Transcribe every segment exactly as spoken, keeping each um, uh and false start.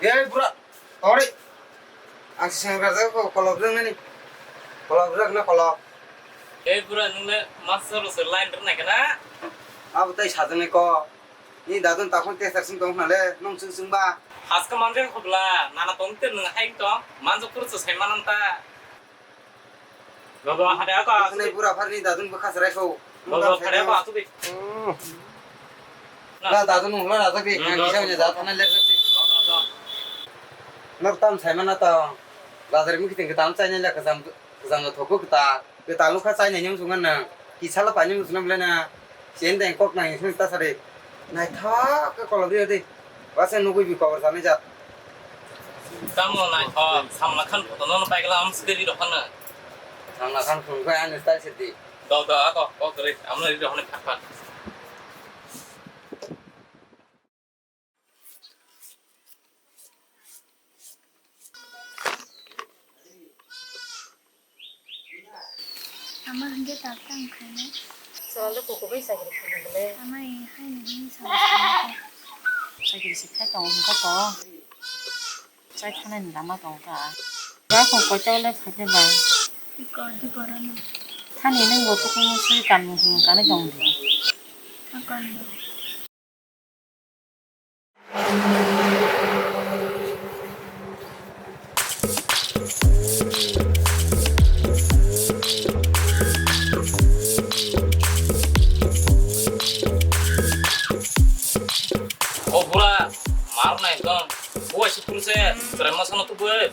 Ei, bura, tori. Ang seng rajak ko kolok rwng nani. Kolok rwng na kolok. Ei, bura, nung le master se line rwng nai kana? Abo tai sajak nai ko. Ni dadun takhon tester sing tong khna le, nung sung sung ba. Haska manjak khobla, nana tong te nung hai tong, manjak kuru se sai manam ta. Dodo, hade ako asuk. Nai bura pharni dadun bwkha chwrai kho. Dodo, hade ako asuk di. Na dadun hula rajak di, nang kisa wngya da thana lerjak si. Dodo, dodo. Nor tam sai mana ta. Bazar mi kiting kitam chai nai la kajam kajam thoko kita. Kita lukha chai nai nyung sungan na. Kisala pa nyung sunam le na. Chen deng kok nang sung ta sari. Naithok khe kolok ri di. Wase nugui bi kobor sanai jat. Tamo naithok, Samla Khan photo no paigla am skeri rok hana. Samla Khan phung khe ani style sidi. Dau dau ako, kok ri, amno ri rok hana phat phat. Ama hingke tak tang khainai. Salo kukubai sakiri khulum bole. Ama e haino hini salo sakiri. Sakiri si khai tongo hingke to. Chai thanai ni lama tongo ta. Ba kong koi tole phaide ba. Iko di korano. Thani nang bo tukung sui kan mung kanai tong di. Akon. O bura, mar na ekdom. Bo aisi puruse, chwrai masa no tubui.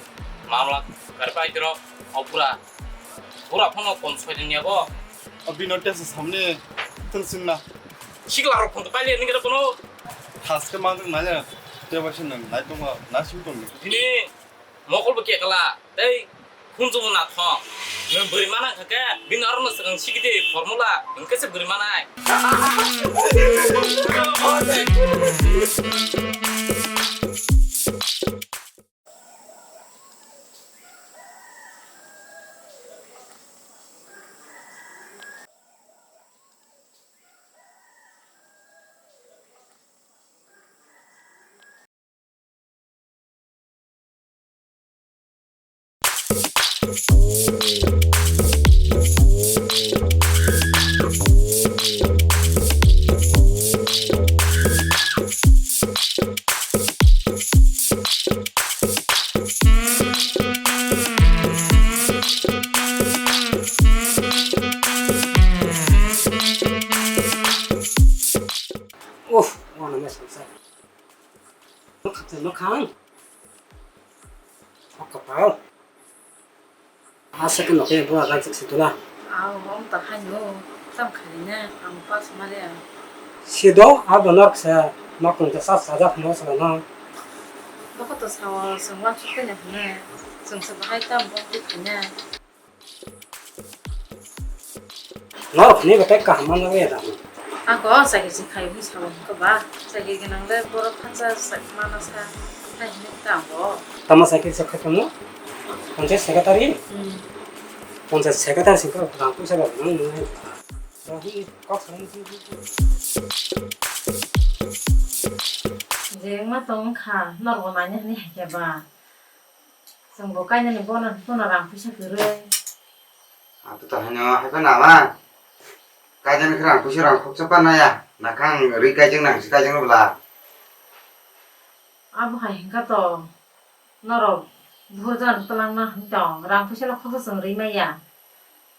Mamla kar pai tiro, o bura. Bura phano kon soi din ya bo. O bino tesa samne tun simna. Sikla rok phon to paile ni gara kono. Haske mang nanya. Te ba sin nang nai tong na sim tong. Dini mokol bo ke kala. Tei khunju bo na thong. Nang buri mana kha ke bin aro no swkang sikide formula. Nang kese buri mana ai. Uff, wana mesa mesa. Khakchangma khang. Thok kapal. Asa ke noke bo aga chik situla. Aw, hom ta khaino. Tam khaina, ang pas mare. Sido, abo nok sa, nok nung ta sa sa jak mo sa no. Boko to sawo, sungwa chukte ne hne. Sungsa bahai tam bo tik ne. Norok hwnwi bo tei kaham manjak ya da. Ako chakri se khai hwnwi sabo hwnka ba? Chakri gwnang le borok phansa sa-, mana sa khai hwnwi ta bo. Tamo chakri se khai tongmo? Panchayat secretary? Hmm. Panchayat secretary se kok rang puisa rok nang nang. Kok sa nang. Je ma tong kha, norok bo nanya hwnwi hai khe ba. Chwng bo kainani bono, bono rang puisa kwrwi. Ang to haino hai phano ama. Kainani khe rang puisa rang khoksa pa naya. Nakhang rwi kaijak nang si kaijak no bwla. Abo hai hwnkha to. Norok buphuru jora twlangna hwn tong. Rang puisa no khoksa chwng rwi maya.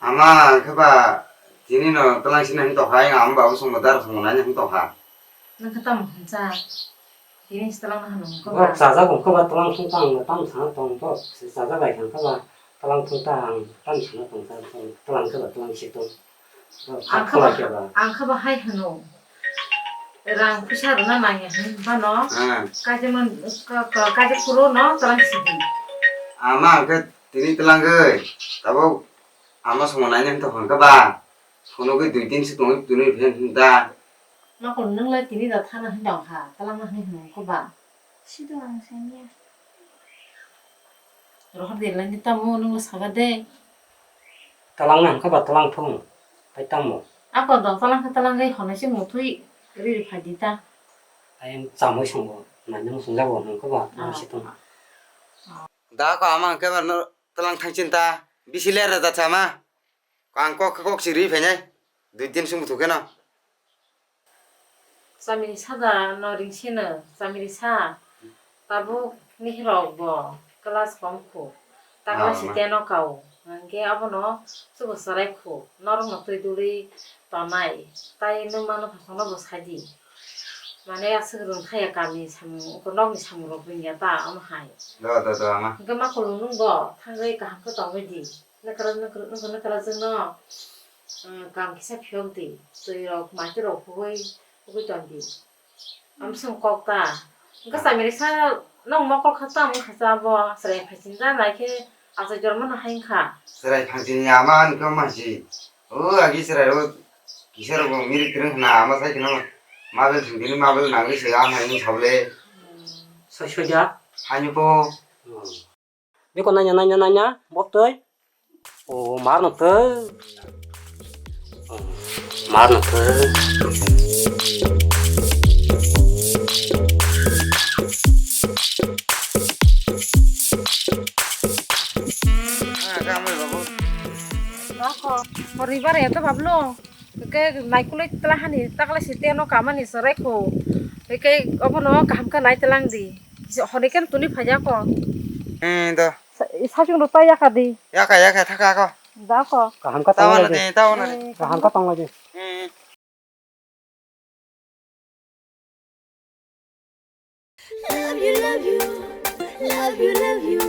Ama hwnkhe ba tini no twlang sina hwn tong hai ama babu songbo dara songbo nani hwn tong ha. Nang khe tamo hwnsa. Tini se twlang hano hwnkhe ba. Borok chajak hwnkhe ba twlang thung ta ang tam sana tong borok se chajak bai kha hwnkhe ba twlang thung ta ang tam sana tong sa tong twlang khe ba twlang se tong. Borok ang kha ba khe ba, ang kha ba hai hwno. Rang pisa rwna nangya hwn bano. Ah. Kaisa man ka, ka, kaisa kuro no twlang sidi. Ama hwnkhe tini twlang gwi tabuk ama somo naina hwnkhe hwnkhe ba. Phunugwi dui din se tongwi twnwi phaikha da. Makul nwng lai tini da thana hwn dong kha, twlangna hwnwi hwnwi khe ba. Sido ang sanya. Rohor de lai ni tamo nwng saka de. Twlangna hwnkhe ba twlang thung, tai tamo. Ako dong twlang kha twlang gai honai se muthwi ri ri phai di ta. Ai chamui songbo, nai nang songjago hwnkhe ba, ah, nang se tong. Da ko ama hwnkhe ba no twlang thang chinta, bisi le rwda chama. Ang kok kok si ri phainai. Dui din sung buthu keno. Chamiri sada no ring sino, chamiri sa. Tabuk ni rok bo class kom khu. Ta class ten o kao. Hwnkhe abono chubo chwrai khu. Norok no twi duli tonai. Tai nwng mano phasong no bo sai di. Mane aswk rwng thaya kami samung, uko nokni samung rok ring ya ta omo hai. Do, do, do, ama. Hwnkhe ma kolong nwng bo thangwi kaham khe tongwi di. Nokra, nokra, nokra, nokra jwngno, um, kam kisa phiyok di. Twi rok, mati rok hugui, hugui ton di. Amsong kok ta. Hwnkhe chamiri sa nong mokol kha tamo kha cha bo. Chwrai phaichini da nai khe achai jormo no hai wngkha. Chwrai phaichini ama ani khe ma si. O agi chwrai ro kisa ro miri kwrwng khna ama sai khna ma bel thwng bini ma bel nangwi se ama ni sable. Hmm. Soi soi ja. Hani po. Hmm. Beko nanya, nanya, nanya, bok twi. O, mar no twi. O, mar no twi. Ah, kamai babu. Bako, poribar ya to bablo. Ke naikulai tla hani, takla si teno kamani sarai kho. Ke obono kaham khe nai tlang di. Honi ken tuni phai jako. Hmm, da. Sa-, sachung ro tai yaka di. Yaka, yaka, thaka ko. Da ko. Kaham ka tong lai di. Tawana de, tawana de. Eh, kaham ka tong lai di. Hmm. Love you, love you, love you, love you,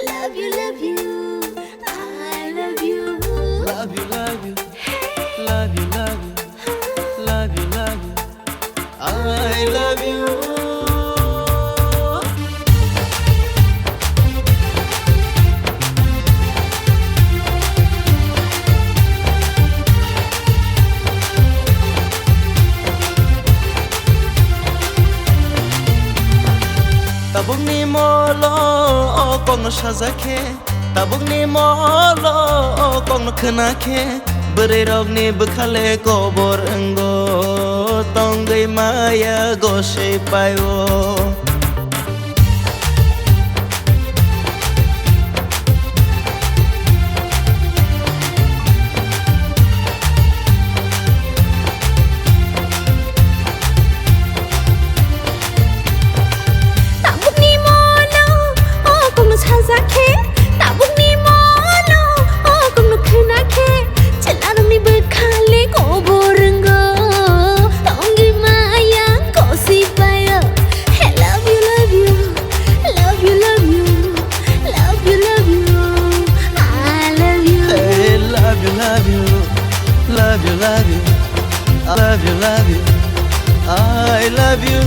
love you, love you, I love you. Love you, love you, love you, love you, love you, love you, I love you. Tabukni molo o kokno sajak khe, tabukni molo o kokno khna khe, bwrwi rokni bwkhale kobor wngo, tongwi maya goswi paio. Tabukni mono o kokno sajak khe, tabukni mono o kokno khna khe, chwlarokni bwkhale kobor wngo, tongwi maya goswi paio. Hey, love you, love you, love you, love you, love you, love you, I love you. Hey, love you, love you, love you, love you, I love you, love you, love you, I love you.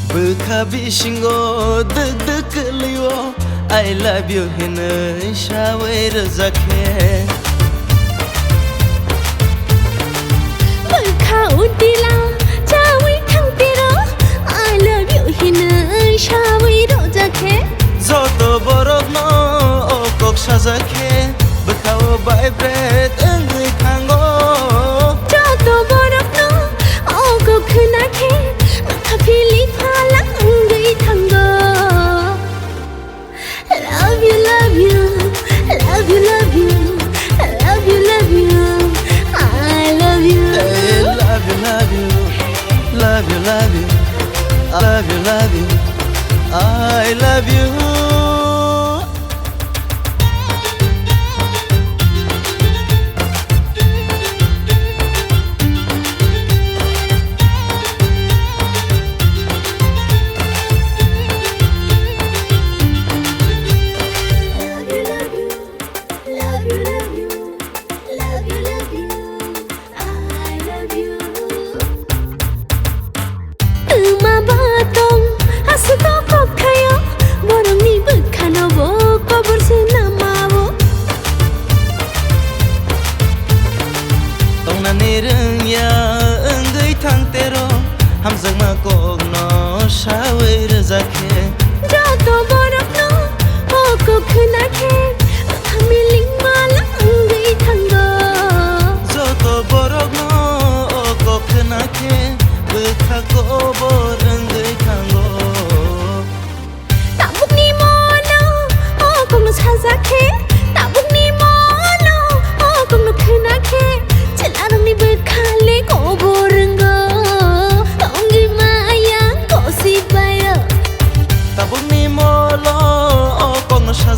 Bwkha bisingo dwk dwk kwlwio, I love you hinwi sawi rwjak khe. Bwkha utila chawi thangtiro, I love you hinwi sawi rwjak khe. Joto borokno o kok sajak khe, bwkhao vibrate wngwi thango. Joto borokno o kok khna khe, bwkha philip phalak wngwi thango. Love you, love you, love you, love you, love you, love you, I love you. Hey, love you, love you, love you, love you, love you, I love you, love you.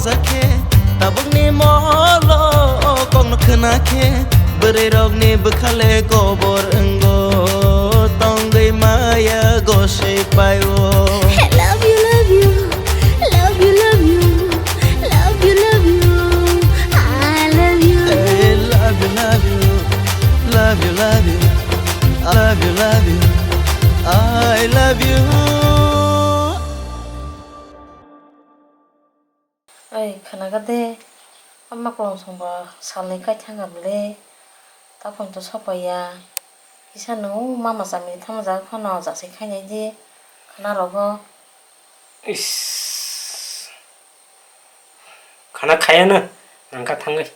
Sakhe tabukni molo kokno khna khe bwrwi rokni bwkhale kobor wngo tongwi maya goswi paio. Hey, love you, love you, love you, love you, love you, love you, I love you. Hey, love you, love you, love you, love you, I love you, love you, I love you. Ai, khwnaga de, ama kwlwng songbo salnwi kai thanga bwle, taphang to sopaiya. Kisa no mama chami thangma jaga phano jasai khainai di, khwna rogo. Is, khwna khaya na, nangkha thangwi.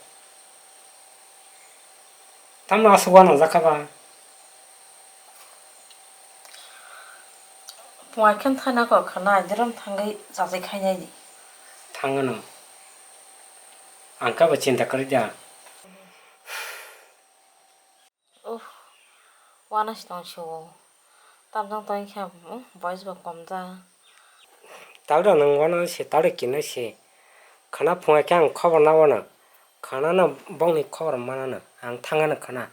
Tamno aswk uanajak kha ba? Pungakhe thana kok khana, adirom thangwi chajai khainai di. Thangano. Ang kabo chinta kwrwi da. Uff, uanasi tong sio. Tamjang tong khe, uff, boys bo kom ja. Tawda nwng uanasi, tawda kinasi. Khana phunga khe ang khobor na uana. Khana no bongni khobor manano. Ang thangano khana.